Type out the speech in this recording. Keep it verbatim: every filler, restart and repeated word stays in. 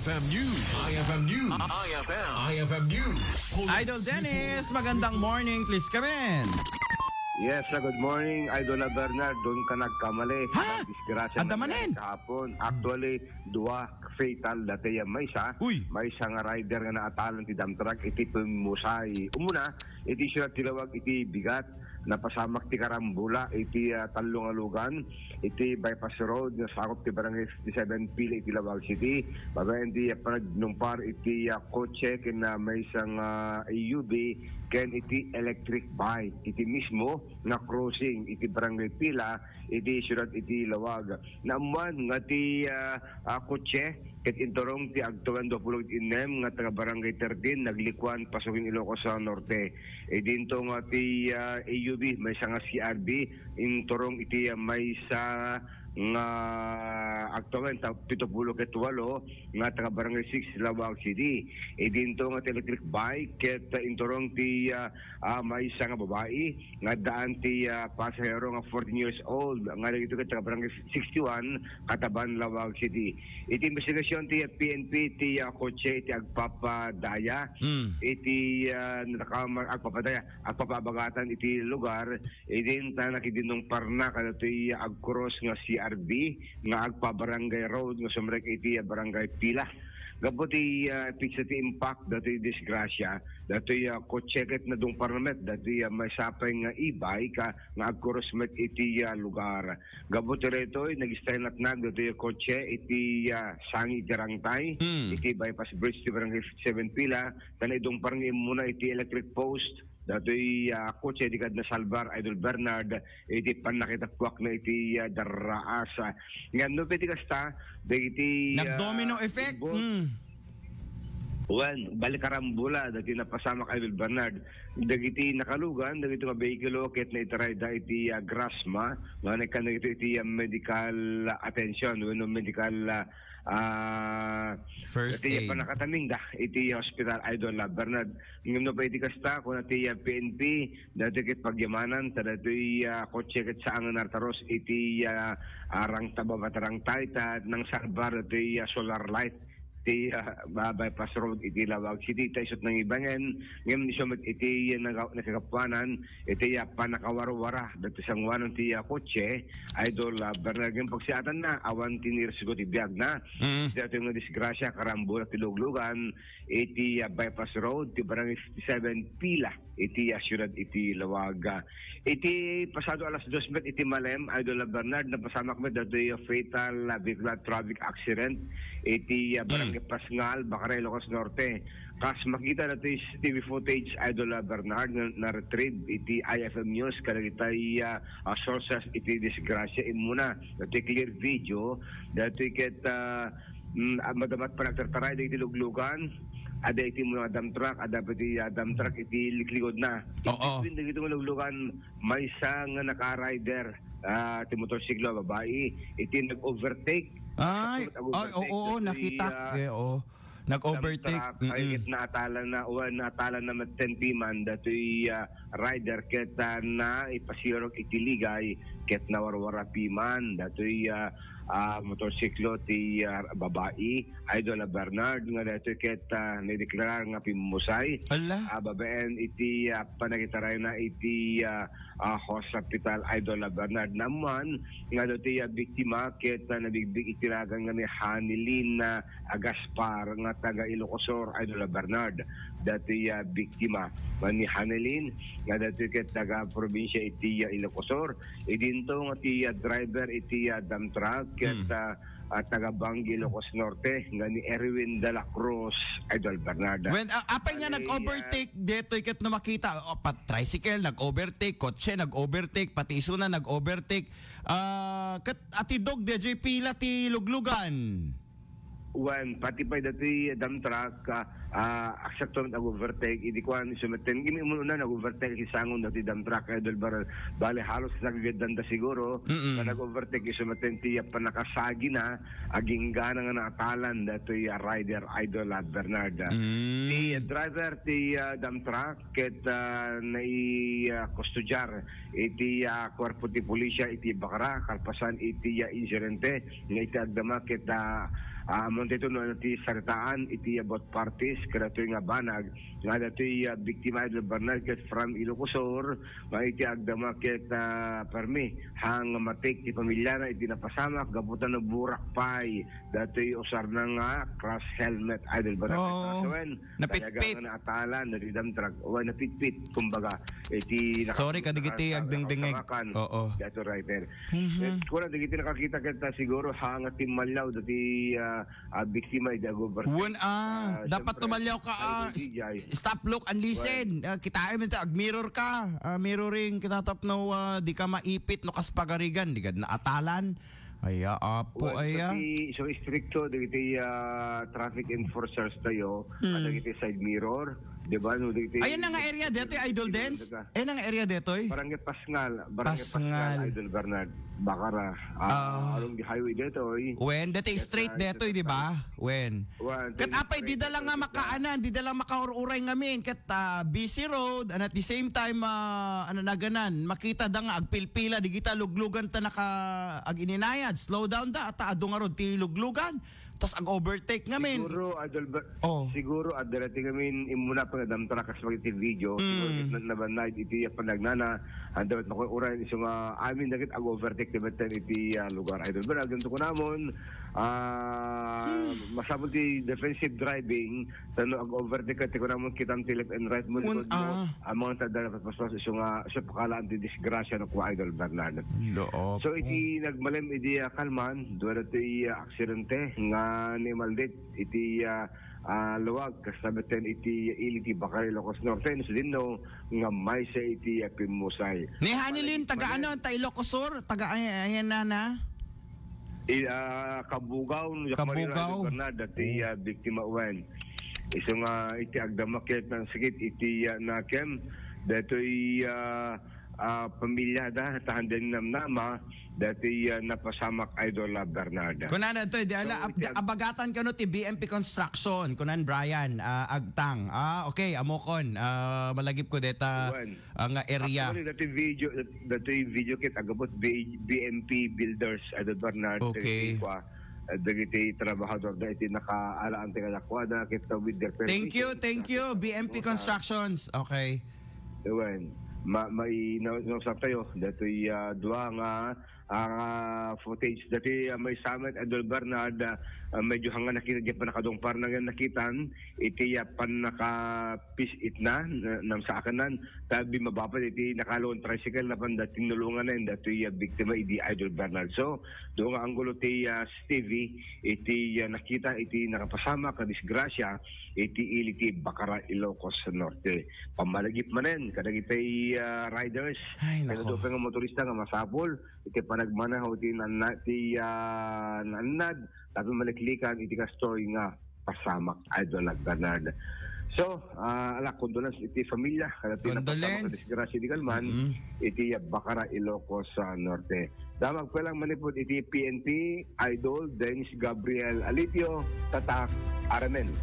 F M News. I F M News. I F M. I F M News. Idol Dennis, magandang morning. Please come in. Yes, uh, good morning, Idol na Bernard. Doon ka nagkamali. Ha? Disgrasya Anda nangyari manen? Kahapon. Actually, dua fatal dati yan. Maysa, Uy. Maysa nga rider nga naatalan ti dump truck iti pimmusay. Umuna, iti siyudad ti Laoag iti bigat. Napasamak ti karambula iti, ah, tallo nga lugan iti bypass road nga sakop ti Barangay fifty-seven Pila iti Laoag City. Babaen ti, ah, panagnumpar iti, ah, kotse ken, ah, maysa nga A U V ken iti electric bike iti mismo nga crossing iti Barangay Pila iti siyudad iti Laoag. Naammuan nga ti, ah, ah, kotse ket inturong ti agtawen dua pulo ket innem nga taga Barangay thirteen, naglikuan, Pasukin, Ilocos Norte. Idinto nga ti, ah, A U V, maysa nga C R V, inturong iti, ah, maysa nga agtawen ta pito pulo ket walo nga taga Barangay six, Laoag City. Idinto nga ti electric bike ket, ah, inturong ti, ah, ah, maysa nga babai nga addaan ti, ah, pasahero nga fourteen years old nga dagito ket taga Barangay sixty-one, Kataban, Laoag City. Iti investigasyon ti P N P ti, ah, kotse iti agpapadaya Hmm. iti, ah, nakama-, agpapadaya, agpapaabagatan iti lugar, idin ta nakidinnungparna kadatoy agkuros nga C R V nga agpa-barangay road nga sumrek iti, ah, Barangay Pila. Gapu ti, ah, pitsa ti impact datoy disgrasya, datoy, ah, kotse ket nadungparna met datoy, ah, maysa pay nga e-bike, ah, nga agkuros met iti, ah, lugar. Gapu ti daytoy, nagistay natnag datoy kotse iti, ah, sangi iti rangtay, Hmm. iti bypass bridge ti Barangay fifty-seven Pila, ta naidungpar nga immuna iti electric post. Datoy, ah, kotse di kad nasalbar, Idol Bernard, iti pannakitappuakna iti, ah, darraas. Ngem no pay ti kasta, dagiti, ah, Nag-domino effect? involved. Hmm. Wen, bali karambula, dagiti napasamak, Idol Bernard. Dagiti nakalugan, dagiti nga behikulo, ket naitarayda iti, ah, Grasma, nga nagkan dagiti iti, ah, medical, ah, attention, wenno medical, ah, ah, First iti aid. Pannakataminda, iti hospital, Idol, ah, Bernard. Ngem no pay iti kasta, kuna ti, ah, P N P, datoy ket pagyamanan, ta datoy, ah, kotse ket saan nga nartaros iti, ah, ah, rangta-, baba ti rangtay, ta nangsalbar datoy, ah, solar light ti, ah, ba-, bypass road iti Laoag City, ta isut nangibangen, ngem isu met iti, ah, naga-, nakagapuanan, iti, ah, pannakawarwara, datoy sanguanan ti, ah, kotse, Idol, ah, Bernard, ngem pagsiatanna, awan ti nirisgo ti biagna. Mm. Datoy nga disgrasya, karambula ti luglugan, iti, ah, bypass road, ti Barangay fifty-seven Pila, iti, ah, siyudad iti Laoag. Iti pasado alas dos met iti malem, Idol Bernard, napasamak met datoy, ah, fatal, ah, vehicular traffic accident iti, ah, Barangay Mm. Pasngal, Bacarai, Ilocos Norte. Kas makita datoy C C T V footage, Idol, ah, Bernard, na, na-retrieve iti I F M News, kadagitay, ah, ah, sources iti disgrasya, immuna, datoy clear video, datoy ket, ah, Mm, a-, madama ti panagtartaray dagiti luglugan. Adda iti muna dump truck, adda pay iti, ah, dump truck iti liklikudna. Oo. In between dagiti nga luglugan, maysa nga naka-rider, ah, ti motorsiklo a babai, iti nag-overtake. Ay, Ag-overtake ay, oo, datoy, nakita. ah, Eh, oo. Nag-overtake. Dump truck, ay, Mm-mm. ket naatalan na, o, naatalan na met ten piman, datoy, ah, rider ket, ah, naipasirok iti ligay ket nawarwara piman datoy, ah, ah, motorsiklo ti, ah, babai, Idol a Bernard, nga datoy ket, ah, naideklarar nga pimmusay. Ala. Ah, babaen iti, ah, panagitarayna iti, ah, ah, hospital, Idol a Bernard. Naammuan nga datoy, ah, biktima ket, ah, nabigbig iti lagan nga ni Hanilin, ah, Gaspar nga taga Ilocos Sur, Idol a Bernard. Datoy, ah, biktima nga ni Hanilin nga datoy ket taga probinsya iti, ah, Ilocos Sur. Idinto nga ti, ah, driver iti, ah, dump truck ket, Hmm. ah, ah, taga Bangui, Ilocos Norte, nga ni Erwin de la Cruz, Idol Bernard. When, ah, apay nga Ani, nag-overtake detoy ket no makita, o, pat tricycle nag-overtake, kotse nag-overtake, pati isuna nag-overtake. Ah, ket atidog daydiay pila ti luglugan. Wen, pati pay datoy dump truck, ah, ah, eksakto met nag-overtake, idi kuan, isu met ten, ngem umuna nag-overtake iti sango datoy dump truck, Idol Bar-, bale, halos nagagaddanda siguro, Mm-mm. nga nag-overtake, isu met ten ti, ah, pannakasagina, agingga nga naatalan datoy, ah, rider, Idol, ah, Bernard. Mm. Ti driver ti, ah, dump truck, ket, ah, nai, ah, kustodiar iti, ah, kuerpo ti pulisya iti Bacara, kalpasan iti, ah, insidente nga iti agdama ket, ah, Ah, ammon daytoy no ania ti saritaan iti, ah, both parties kadaytoy nga banag nga daytoy, ah, biktima, Idol Bernard, ket from Ilocos Sur, nga iti agdama ket, ah, permi, hang matik ti pamiliana iti napasamak, gapu ta naburak pay daytoy usarna nga crash helmet, Idol Bernard. Oo. Ket wen, napitpit. Talaga nga naatalan, daytoy dump truck, wen, napitpit, kumbaga, iti naka-, Sorry, kadagiti naka-, agdengdengeg. Nakasamakan, Oo. daytoy rider. Mhm. Eh, kuna dagiti nakakita ket, ah, siguro, hang nga timmallaw, daytoy, ah, ah, biktima, idi agober. Wen, ah, Ah, dapat siyempre, tumalyaw ka, ah, Idol s-, D J. stop, look, and listen. Wen. Ah, kitaem ita, agmirror ka. Ah, mirroring, kita tapno, ah, di ka maipit no kas pagarigan, di ka naatalan. Aya, apo, Wen, aya. Pati so istrikto, dagiti, ah, traffic enforcers tayo, Mm. ah, dagiti side mirror, di ba? No, dagiti Ayan na nga area, dagiti Idol Dens? Ayan na nga area detoy? Barangay Pasngal, Barangay Pasngal. Pasngal, Idol Bernard. Bacara, ah, Ah. along the highway detoy. Wen, dati Yes, straight ah, detoy, di ba? Wen. Wen, Ket dati apay, straight dida lang nga detoy, makaanan, dida lang makaururay ngamin. Ket, ah, busy road, and at the same time, ah, ano na ganan, makita da nga agpilpila, di kita luglugan ta naka, agininayad, slow down da, ata adu nga road ti luglugan. Tas ag-overtake ngamin. Siguro, Idol Ber-, Oh. siguro, adda dati ngamin immuna pa nga dump truck kas magiti video. Siguro, Mm. ket na-, nabannayan iti, ah, panagnana, anda met makuray isu nga amin dagiti ag-overtake ti metten iti, ah, lugar. Idol Ber, agdamto kunamon, ah, Hmm. masapul ti defensive driving, Tano ag-overtake ka, ti kunamon kitam ti left and right mo, Wen, likod mo, ah. Amangan ta adda napaspas isu nga, isu pakalaan ti disgrasya no kua, Idol Bernard. Loob. So, iti nagmalem idi, ah, kalman, dua datoy, ah, aksidente nga naimaldit iti, ah, ah, luag, kasta metten iti ili ti Bacar, Ilocos Norte, no, sadino nga maysa iti, ah, pimmusay. Ni Hanilin, taga ano, ta Ilocos Sur? Taga ay-, ayan na na? I-, ah, Cabugao, no, Cabugao. Idol Bernard, dati, ah, biktima wen. Isu nga iti agdama ket nasakit iti, ah, nakem, datoy, ah, ah, pamilyada, ta haan da namnama, datoy, ah, napasamak, Idol, ah, Bernard. Kunana to, di ala, So, ab-, iti ag- abagatan kano ti B M P Construction, kunan Brian, ah, Agtang. Ah, okay, amokon, ah, malagip ko deta, Wen. ah, nga area. Actually, dati video, dati video kit agabot B-, B M P Builders, Idol Bernard, Okay. dagiti kua, ah, dagiti trabahador da iti nakaalaan ti kadakuada, kit, uh, with their permission. Thank you, thank you, Nakita B M P ko sa Constructions. Okay. Ewan, ma-, mai-, na-, nausap tayo, datoy, ah, dua nga, ah, footage, dati, ah, may summit, Idol Bernard, ah, ah, medyo hanga nakita, di pa nakadungpar na nga nakitan, iti, ah, pannakapis-it na, na, namsaakan nan, tabi mabapat iti nakalon tricycle na panda tinulungan na, datoy, ah, biktima, idi Idol Bernard. So, doon nga anggulo ti, ah, C C T V, iti, ah, nakita, iti nakapasamak a disgrasya, iti ili ti Bacara, Ilocos Norte. Pamalagip manen, kadagiti, ah, riders, Ay, nako. Kadagiti nga motorista nga masapul, iti panagmaneho ti nanna-, ti, ah, naannad, tapno maliklikan iti kastoy nga pasamak, Idol Bernard. So, ah, ala, condolence iti familia, kada ti Condolence. Napasamak a disgrasya di kalman, Mm-mm. iti Bacara, Ilocos, ah, Norte. Damag pa lang manipod iti P N P, Idol Dennis Gabriel Alipio, Tatak, Aramen.